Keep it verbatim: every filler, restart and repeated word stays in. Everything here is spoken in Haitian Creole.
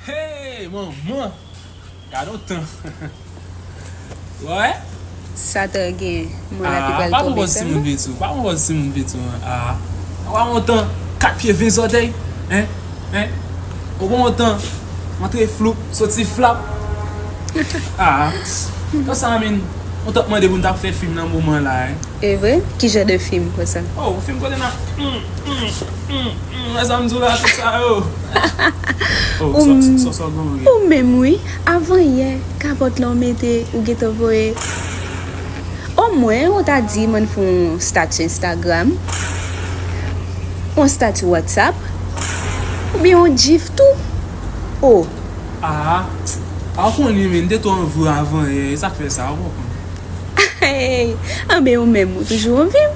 Hey, manman! Gade yon tan. Wè? Sa te gen. Mwen la ki Ah, pral pa pran tonbe pòz timoun sèlman. Piti. Pa pran pòz timoun Piti, an. Ah. Ou pa wè yon tan, kat pye ven zòdèy. Hein? Hein? Ou pa wè yon tan, antre floup, soti flap. Ah. Konsa, min, ou t ap mande pou n t ap fè fim nan moman la, hein? E vre? Ki jan de fim konsa? Oh, yon fim kote n ap. Mm, mm, mm, mm, wè sa m di w la, tout sa yo. Oh, Ou sò, m- sò, sò, sò, sò, Ou menm wi, avan yè, kapòt la w mete, ou gentan voye. Omwen, ou ta di mwen fè yon stati Instagram, yon stati WhatsApp, oubyen yon gif tou. Oh, Ah, ah, ou konnen, men, m te tou anvi avan yè, e sa k fè sa, ou konprann. Hey, anben ou menm, ou toujou anvi m.